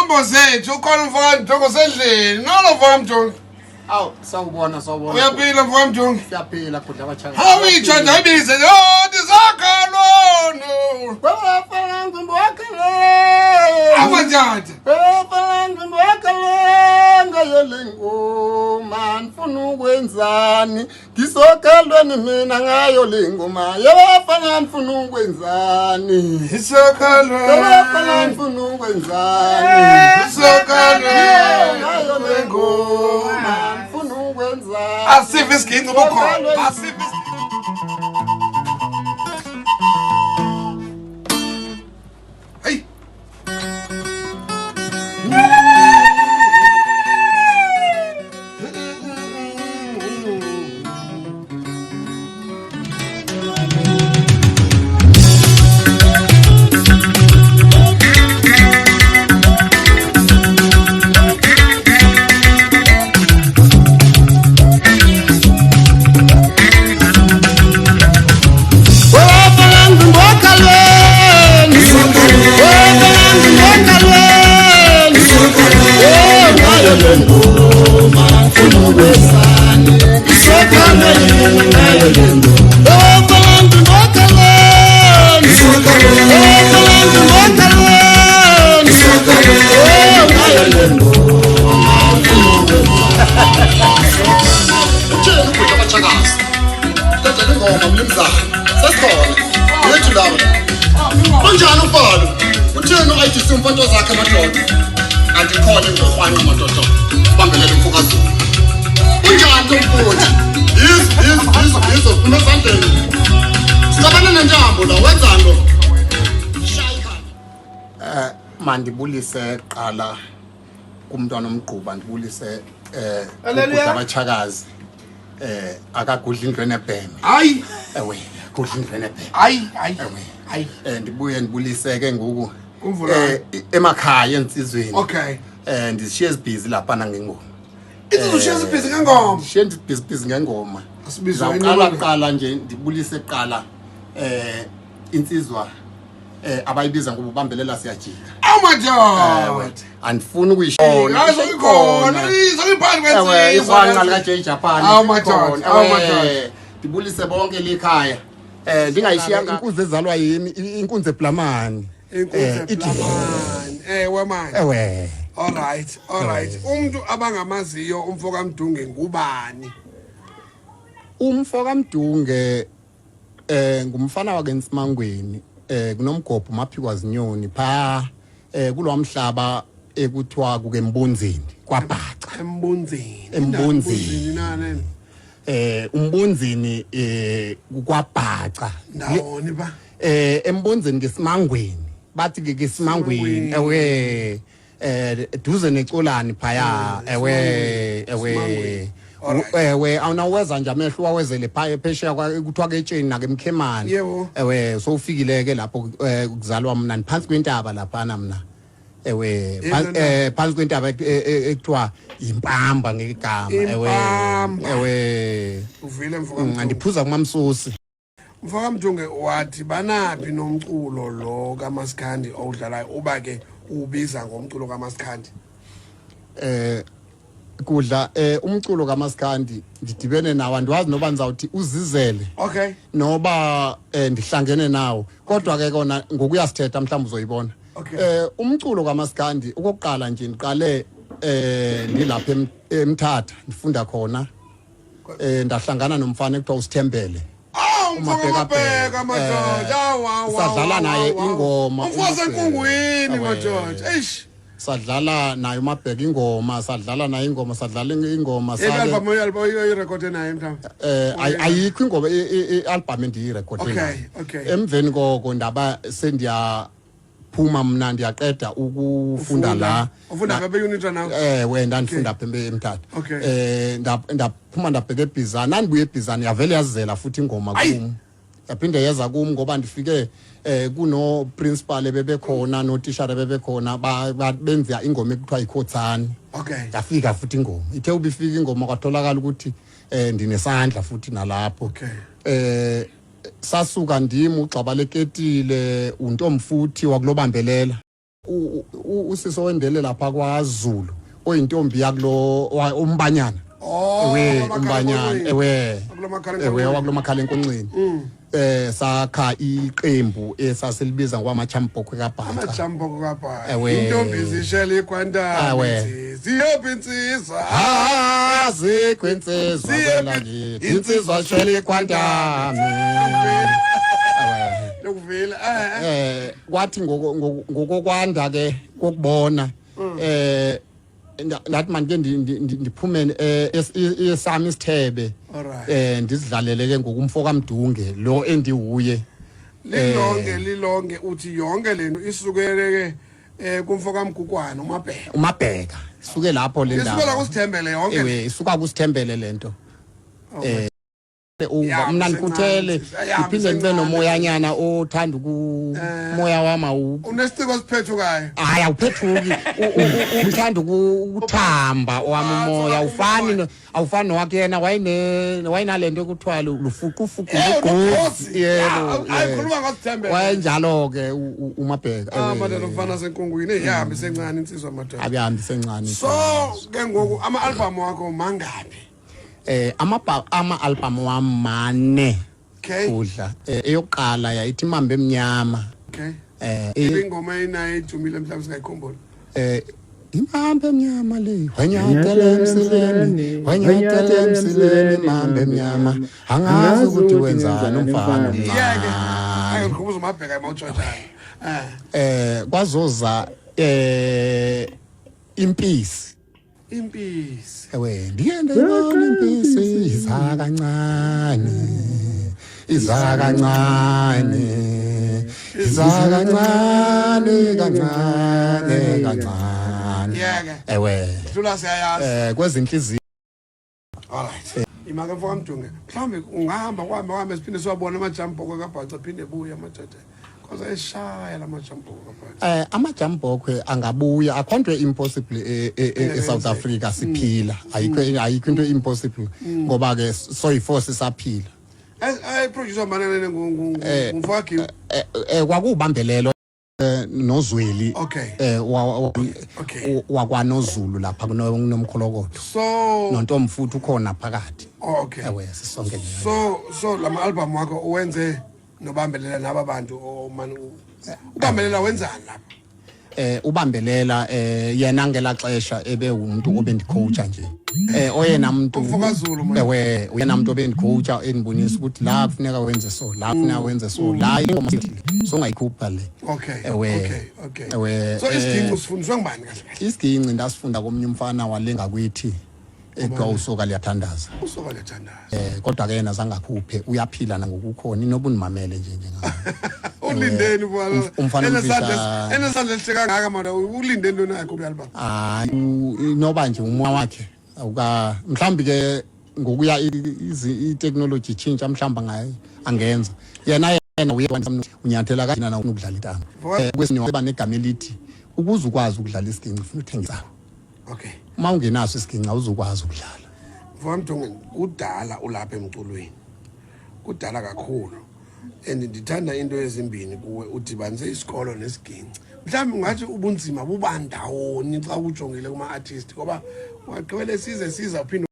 Izihlobo zethu ukhona umfoka Mdungu usendlini. Nolo mfoka Mdungu. Awu sawubona sawubona. Uyaphila mfoka Mdungu. Siyaphila kudla abachaka. Hawu itsha ayibize. Oh ndizakhalonu. Kwabafana ngcimbi wakhe. Amanjani? Kwabafana ngcimbi wakhe ngayo le ngoma ndifuna ukwenzani ngisokhalweni mina ngayo le ngoma yabafana ndifuna ukwenzani yabafana Isokhalweni. ndifuna ukwenzani Isokhalweni. ngayo le ngoma ndifuna ukwenzani Asive isiginci bukhona. Asive Hey. Utheni ubhuti abatshakazi? Qedela ingoma mnumzane. Sesikhona. Yethu laba. Kunjani ubhalo? Utheni u-IDC umfonto zakhe madoda? Kanti khona ingurhwanqa madoda. Bambelela umfokazulu. Unjani lo mfundi? Yizo, yizo, yizo, yizo, phuma esandleni. Sixabene nentambo la, wenzani lo? Shaya ikhanda. Eh mandibulise kuqala kumntwana omgquba ndibulise eh Hallelujah. abatshakazi eh akagudla indlu enebheme Hayi. ewe gudla indlu enebheme Hayi, hayi. ewe Hayi. eh ndibuye ndibulise ke ngoku Kumvulane. eh emakhaya entsizweni Okay. eh ndishiye ezibhizi lapha nangengoma Izizushiya zibhizi ngengoma. ndishiye ndibhizi bhizi ngengoma Asibizwa Ndizawuqala inobane. kuqala nje ndibulise kuqala eh insizwa eh abayibiza ngoba ubambelela siyajika Oh my God. andifuni ukuyishona Hayi soyikhona. Soyiphakathi ewe kwensizwa. ihwanqa lika-J Japan Awu, madoda, Khona. awu, Ewe, madoda. ndibulise bonke likhaya eh ndingayishiya inkunzi ezalwa yimi inkunzi eblamani Inkunzi Eh, ithi eblamani. Ewe man. ewe All right, all right. Umuntu abangamaziyo umfo kaMdunge ngubani? Umfo kaMdunge eh ngumfana wake Nsimangweni eh kunomgobho maphikwa zinyoni pha eh kulwamhlaba ekuthiwa kuke Mbunzini kwaBhaca. Embunzini. Embunzini. Nani? Eh umbunzini eh kwaBhaca. Ndawoni ba? Eh embunzini ngesimangweni bathi ke kesimangweni ewe eh duze necolani phaya ewe ewe Simangweni. Alright. Ewe awunaweza nje amehlo wawezele phaya phesheya kuthiwa ketsheni nakemkhemane. Yebo. Ewe sowufikile ke lapho kuzalwa mna ndiphansi kwentaba laphana mna ewe Yebo, phansi kwentaba ekuthiwa impamba ngegama ewe. Impamba. Ewe. Uvile mfo kaMdunge. Andiphuza kumamsusi. Mfo kaMdunge wathi banaphi nomculo lo kaMaskandi owudlalayo uba ke ubiza ngomculo kaMaskandi? Eh kudla umculo kaMaskandi ndidibene nawo andiwazi noba ndizawuthi uzizele noba ndihlangene nawo kodwa ke kona ngokuyasithetha mhlawumbe uzoyibona. Okay. Umculo kaMaskandi okokuqala nje ndiqale ndilapha eMthatha ndifunda khona ndahlangana nomfana ekuthiwa uSithembele. Oh, mfo uMabheka kaMabheka Bheka. madoda. Awu, awu, Sadlala awu, naye awu, awu. ingoma, Umfo wasenkungwini Ewe. madoda. Eish. Sadlala naye uMabheka ingoma sadlala naye ingoma sadlala ingoma Yebo album album oyirekhode naye mhlawumbe. Ayikho ingoma i-album endiyirekhode naye. Okay. Emveni koko ndaba sendiyaphuma mna ndiyaqeda ukufunda la. Ufunda apha eUnitra nawe? Ewe ndandifunda apha eMthatha. Okay. Ndaphuma ndabheka eBhizana ndandibuya eBhizana yavele yazela futhi ingoma Ayi. kum yaphinde yeza kum ngoba ndifike kuno principal ebebekhona notishara bebekhona benza ingoma ekuthiwa ikhothani. Okay. Yafika futhi ingoma ithe ubifika ingoma kwatholakala ukuthi ndinesandla futhi nalapho. Okay. Sasuka ndim ugxaba leketile untomfuthi wakulobambelela. Usisi owendele lapha kwaZulu oyintombi yakulo umbanyana. Oh, Ewe, wamakhala umbanyana enkonxeni. ewe. Wakulo makhala Ewe, enkonxeni. wakulo makhala enkonxeni. Sakha iqembu esasilibiza ngoba amachambhokwe kaBhaca. Amajamboko kabhayi. Ewe. Intombi zishela ikwantana. Ewe. Ziyophi insizwa? Azikho insizwa Ziyephi kwelakithi, insizwa shela ikwantana. Ewe. Lokuvela. Eh. Kwathi ngokokwanda ke kokubona ndathi mandike ndiphume esami isithebe. Alright. Ndizidlalele ke ngokumfo kaMdunge lo endiwuye. Lilonke uthi yonke lento isukele ke kumfo kaMgugwana uMabheka. uMabheka isuke lapho le Isukela ndawo. kuSithembele yonke. Ewe, isuka kuSithembele lento. Oh, Uva Ya, mna ndikhuthele msencane, ya, ndiphinde ndibe msencane. nomoyanyana othanda uku moya wam awu Unesiciko esiphethukayo. Hayi, awuphethuki. Uthanda ukuthamba owam umoya, awufani awufani nowakhe. Yena wayenale nto ekuthiwa lufuqufuqu. Lugqozi. Yebo. Hayi, khuluma ngoSithembele. Wayenjalo ke uMabheka. Ah, madoda, umfana senkungwini ihambi sencane insizwa, madoda. Abihambi sencane. So ke ngoku ama-album wakho mangaphi? Ama album wam mane. Kudla eyokuqala yayithi Imambe Emnyama. Ingoma enayo ejumile mhlawumbe singayikhumbula. Imambe emnyama le, wanyathela emsileni, wanyathela emsileni, imambe emnyama, angazi ukuthi wenzani umfana Yeke. omncane. Angikhumbuza uMabheka emawutshotshana. Kwazoza impisi. Impisi. Ewe, ndike ndayibona impisi iza kancane, iza kancane, iza kancane, kancane kancane. Yeke. Ewe. Dlula, siyayazi. Kwezinhliziyo. Alright. Imake mfo kaMdunge. Mhlawumbe ungahamba kuhambe kuhambe siphinde siwabone amajambhoko kaBhaca phinde ebuye amajaja. Cause ayeshaya la majambhoko kaBhaca. Amajambhokwe angabuya, akho nto impossible e-South Africa siphila, ayikho into impossible ngoba ke soyi-four sisaphila. Ay, producer manene ngumfo wakhe. Kwakubambelelo noZweli. Wakwanozulu lapha kunomkholokotho. So Nontomfuthi ukhona phakathi. Okay. Ewe, sisonke nje. So lama album wakho uwenze nobambelela naba bantu omani ubambelela wenzani lapha? Ubambelela yena ngela xesha ebe umuntu obendicoacha nje, oyena muntu. Umfo kaZulu, man. Ewe, uyena muntu obendicoacha, endibonisa ukuthi la kufuneka wenze so, la kufuneka wenze so, la ingoma so ungayikhupha le. Ewe. Okay. Ewe. So isiginci usifundiswe ngubani kahle kahle? Isiginci ndasifunda komnye umfana walenga kwithi ekuthiwa uSoka Liyathandaza. USoka Liyathandaza. Kodwa ke yena zangakhuphe, uyaphila nangokukhona inoba undimamele nje njengawe. Ulindeni bwana? Umfana Enesandla omfishane. Enesandla esihle kangaka manje, ulindeni lona yakho album? Hayi, inoba nje umoya wakhe awuka mhlawumbi ke ngokuya i-technology tshintsha, mhlawumbi angenza yena uye unyathela kanjena na ukudlala intambo. Kwesinye ba negama elithi ukuze ukwazi ukudlala isiginci ufuna uthengisa. Uma ungenaso isiginci awuzukwazi ukudlala. Mfowethu, kudala ulapha emculweni. Kudala kakhulu. And ndithanda into ezimbini kuwe, udibanise isikolo nesiginci. Mhlawumbi ungathi ubunzima buba ndawoni xa ujongile kuma artist, ngoba ungagqibele size siza uphinde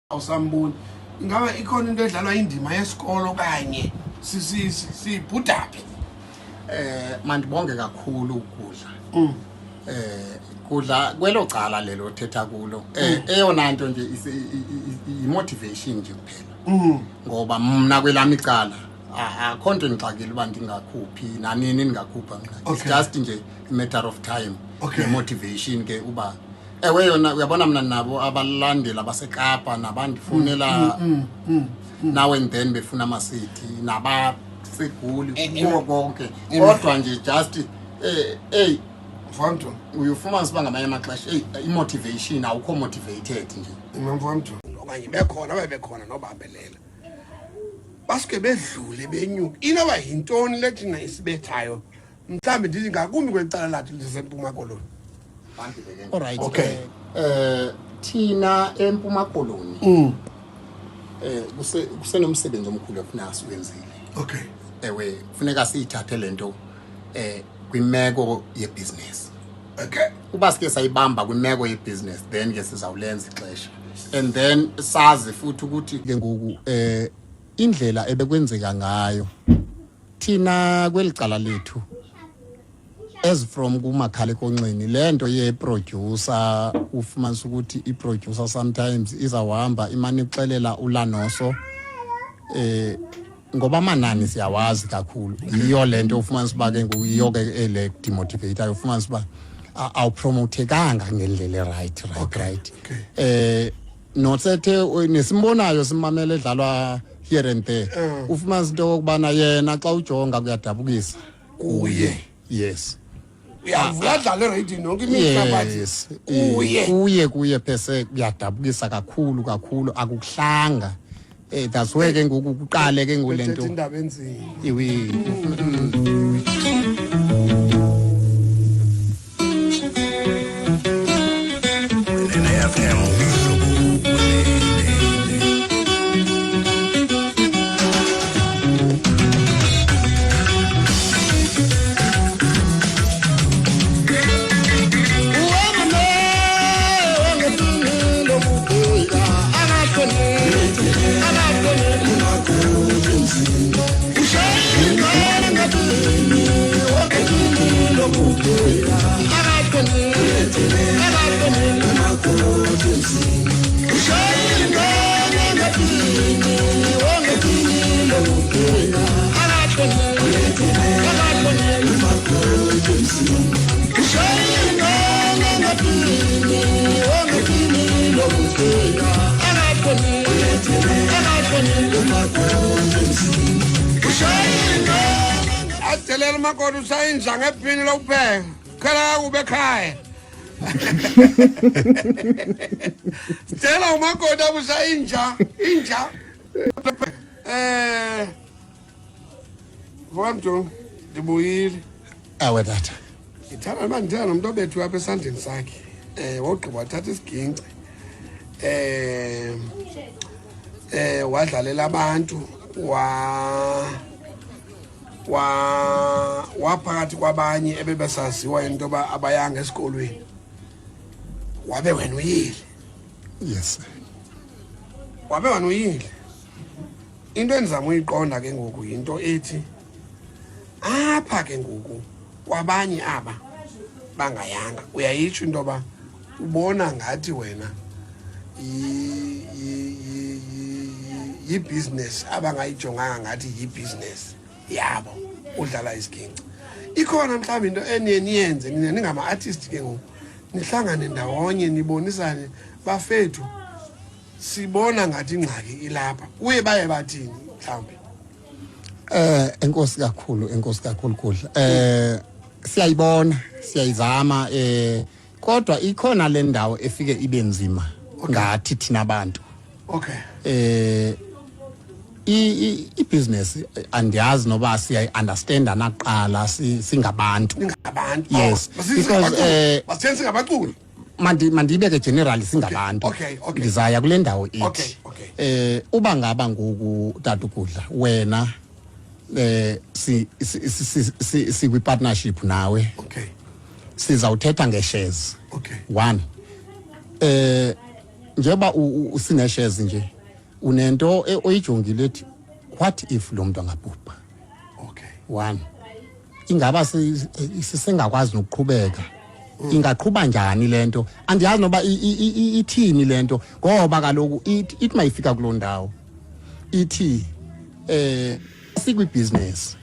awusamboni. Ingabe ikhona into edlalwa indima yesikolo kanye sibhudaphi? Mandibonge kakhulu ukudla. Kudla kwelo cala lelo othetha kulo. Eyona nto nje i-motivation nje kuphela. Ngoba mna kwelami icala akho nto ndixakile uba ndingakhuphi nanini, ndingakhupha mna. It's just nje a matter of time. Ne-motivation ke uba ewe yona uyabona mna nabo abalandeli abaseKapa nabandifonela now and then befuna amasidi nabaseGoli kuwo konke, kodwa nje just ey Mfowethu, uyofumanisa uba ngamanye amaxesha eyi i-motivation awukho motivated nje. Mfowethu, okanye bekhona ababekhona nobambelela basuke bedlule benyuka, inoba yintoni le thina isibethayo, mhlawumbi ndithi ngakumbi kweli cala lathi liseMpuma Koloni? Alright. Okay. Thina eMpuma Koloni kusenomsebenzi omkhulu ekufuneka siwenzile. Okay. Ewe, funeka siyithathe le nto kwimeko yebhizinesi. Okay. Uba sike sayibamba kwimeko yebhizinesi, then ke sizawulenza ixesha, and then sazi futhi ukuthi ke ngoku indlela ebekwenzeka ngayo thina kweli cala lethu as from kumakhala ekonxeni, le nto ye-producer, ufumanisa ukuthi i-producer sometimes izawuhamba imane ixelela ulanoso, ngoba amanani siyawazi kakhulu. Yiyo le nto ufumanisa uba ke ngoku yiyo ke ele demotivator, ufumanisa uba awupromothekanga ngendlela e-right, right, right. Nothethe nesimbonayo, simamele edlalwa here and there, ufumanisa into yokubana yena xa ujonga kuyadabukisa. Kuye. Yes. Uyavula adlale ereyidini yonke imihla, but kuye. Kuye phese kuyadabukisa kakhulu kakhulu, akukuhlanga. That's where ke ngoku kuqale ke ngoku lento. Bethetha indaba enzima. Iwi. FM umhlobo wenene. Adelela umakoti, usayinja ngephini lokupheka, khala kube ekhaya. Sicela umakoti abusayinja inja. Vuka Mjungu, ndibuyile. Ewe tata. Ndithanda uba ndithanda nomntu obethu apha esandleni sakhe. Wogqiba wathatha isiginci. Wadlalela abantu, wa waphakathi kwabanye ebebesaziwa into yoba abayanga esikolweni. Wabe wena uyile. Yes. Wabe wena uyile. Into endizama uyiqonda ke ngoku yinto ethi apha ke ngoku kwabanye aba bangayanga, uyayitsho into yoba ubona ngathi wena yi-business abangayijonganga ngathi yi-business yabo udlala isiginci. Ikhona mhlawumbi into eniye niyenze nina ningama-artist ke ngoku, nihlangane ndawonye nibonisane, bafethu sibona ngathi ingxaki ilapha kuye, baye bathini mhlawumbi? Enkosi kakhulu, enkosi kakhulu kudla. Siyayibona, siyayizama, kodwa ikhona le ndawo efike ibe nzima ngathi thina abantu. I-business andiyazi noba siyayi-understanda naqala singabantu. Ningabantu. Yes, because, Basitheni singabaculi? Mandiyibeke generally, singabantu. Okay. Ndizaya kule ndawo ithi. Okay. Uba ngaba ngoku tata ukudla wena si si si si sikwi partnership nawe. Sizawuthetha nge-shares. One. Njengoba usine-shares nje, unento oyijongile ethi what if lo muntu angabhubha? One. Ingaba sisengakwazi nokuqhubeka? Ingaqhuba njani lento? Andiyazi noba ithini lento, ngoba kaloku ithi mayifika kuloo ndawo ithi sikwi-business,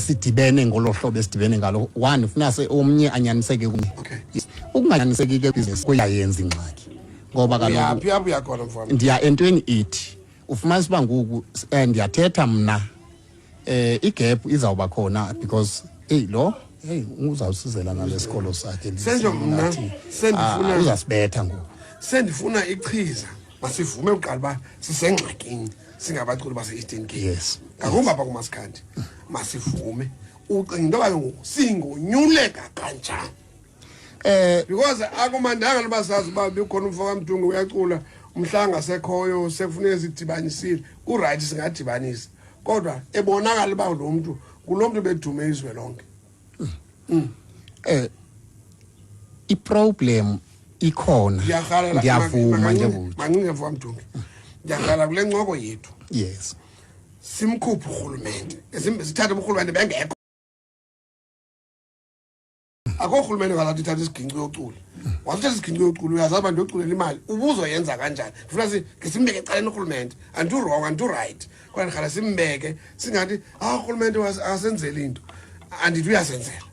sidibene ngolo hlobo esidibene ngalo. One, ufuna se omnye anyaniseke kunye. Ukunganyaniseki ke business kuyayenza ingxaki, ngoba kaloku Uyaphi apho uyakhona, mfana? Ndiya entweni ithi ufumanisa uba ngoku ndiyathetha mna, i-gap izawuba khona because hey lo, hey, uzawusizela nalesikolo sakhe. Senjo mna, Ngathi, uzasibetha ngoku. Sendifuna ichiza. Masivume uqala uba sisengxakini singabaculi base-Eastern Cape. Ngakumbi apha kuMasikhandi. Masivume. Ucinga into yoba ke ngoku singonyuleka kanjani? Because akumandanga loba sazi uba bekhona umfo kaMdungu uyacula, umhlanga sekhoyo, sekufuneka sidibanisile. Ku-right, singadibanisa. Kodwa ebonakala uba lo mntu ngulo mntu bedume izwe lonke. Iproblem ikhona. Ndiyarhalela. Ndiyavuma nje kuthi. Mancinge mfo wamdunge. Ndiyarhalela kule ncoko yethu. Yes. Simkhuphe urhulumente. Sithathe urhulumente bengekho. Akho rhulumente ngazathi uthatha isiginci uyocula. Wasithatha isiginci uyocula, uyazazi uba ndiyoculela imali. Ubuzoyenza kanjani? Ndifuna simbeke ecaleni urhulumente. Andiwrong, andiwright. Kodwa ndirhala simbeke singathi ah urhulumente akasenzeli into. Andithi uyasenzela.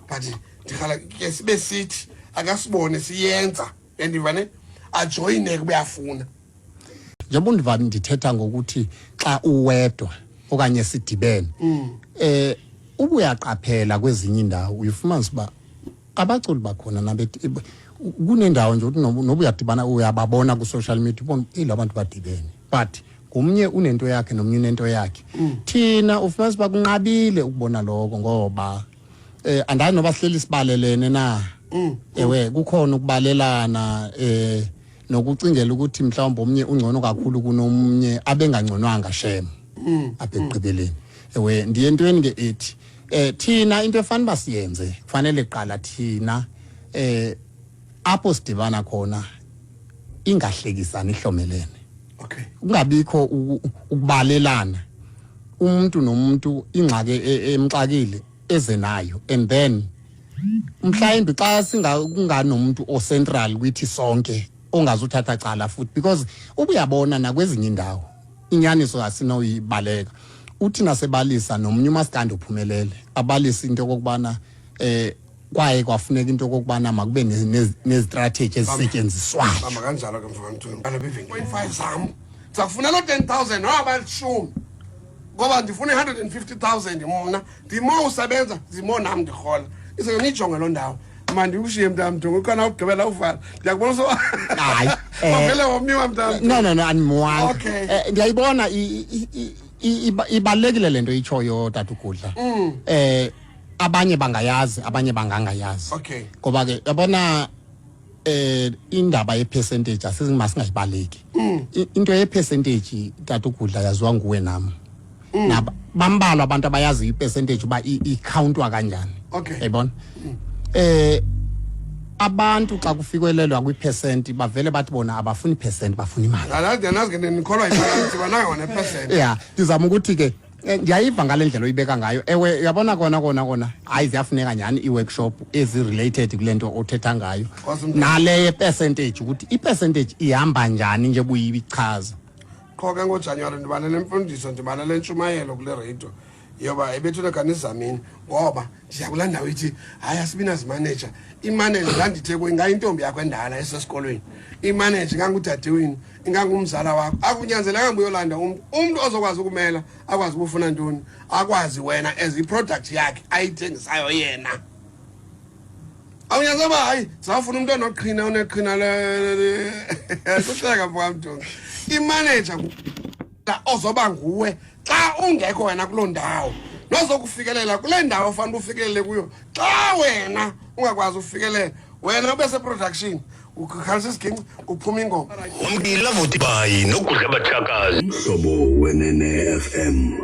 But ndirhala ke sibe sithi akasibone siyenza. Andiva ne? Ajoyine kuba uyafuna. Njengoba undiva ndithetha ngokuthi xa uwedwa okanye sidibene, ubuyaqaphela kwezinye indawo uyifumanisa uba abaculi bakhona kunendawo nje uthi noba uyadibana uyababona ku-social media ubona eyi la bantu badibene, but ngumnye unento yakhe nomnye unento yakhe. Thina ufumanisa uba kunqabile ukubona lokho ngoba andazi noba sihleli sibalelene na. Ewe, kukhona ukubalelana nokucingela ukuthi mhlawumbe omnye ungcono kakhulu kunomnye abengangconwanga shem apha ekugqibeleni. Ewe, ndiye entweni ke ethi thina into efanele uba siyenze kufanele kuqala thina apho sidibana khona ingahlekisani ihlomelene. Kungabikho ukubalelana, umuntu nomuntu ingxaki emxakile eze nayo, and then mhlawumbi xa kunganomuntu ocentral kwithi sonke ongazuthatha cala futhi, because ubuyabona nakwezinye indawo inyaniso asinoyibaleka. Uthi nasebalisa nomnye umasikandi uphumelele abalisa into yokokubana kwaye kwafuneka into yokokubana makube nezistrategy ezisetyenziswayo. Bamba kanjalo ke mfana, bana bevenkile. Point five zam. Ndizakufuna loo 10,000 noba lishumi. Ngoba ndifuna i-150,000 mna. Ndimo usebenza, ndimo nam ndirhola. Ize nijonge loo ndawo. Mandikushiye mntamntu, ukhona ukugqibela uvala. Ndiyakubona so. Hayi, Wavele womiwa mntamntu. No, no, no, andimwanga. Ndiyayibona ibalulekile le nto itshoyo tata uGudla. Abanye bangayazi, abanye bangangayazi. Ngoba ke yabona indaba ye-percentage masingayibaleki. Into ye-percentage tata uGudla yaziwa nguwe nam. Bambalwa abantu abayaziyo i-percentage uba i-countwa kanjani. Yayibona? Abantu xa kufikelelwa kwi-percent bavele bathi bona abafuni percent, bafuna imali. Ndiyanazi ke nikholwa yimali, siba nayo ne-percent. Yeah, ndizama ukuthi ke ndiyayiva ngale ndlela oyibeka ngayo. Ewe, uyabona kona kona kona hayi ziyafuneka nyhani ii-workshop ezi-related kule nto othetha ngayo. Nale ye-percentage ukuthi i-percentage ihamba njani nje buyichaza. Qho ke ngoJanuwari ndibalele imfundiso, ndibalele intshumayelo kule radio yoba ebethuna kanizamini, ngoba ndiya kulaa ndawo ithi hayi asibi nazimaneja. Imaneja ndandithe kuyo ingayintombi yakho endala esesikolweni, imaneja ingangudadewenu, ingangumzala wakho. Akunyanzelekanga uba uyolanda umntu ozokwazi ukumela, akwazi uba ufuna ntoni, akwazi wena as i-product yakhe ayithengisayo yena. Awunyanzeleka uba hayi zawufuna umntu onoqhina, oneqhina kuhleka mfo kamntu. Imaneja ozoba nguwe xa ungekho wena kuloo ndawo, nozokufikelela kule ndawo ofanele ufikelele kuyo xa wena ungakwazi ufikelela. Wena ube se-production, ukhalisa isiginci, kuphuma ingoma. Umdila votibayi nokudla batshakazi. Mhlobo Wenene FM.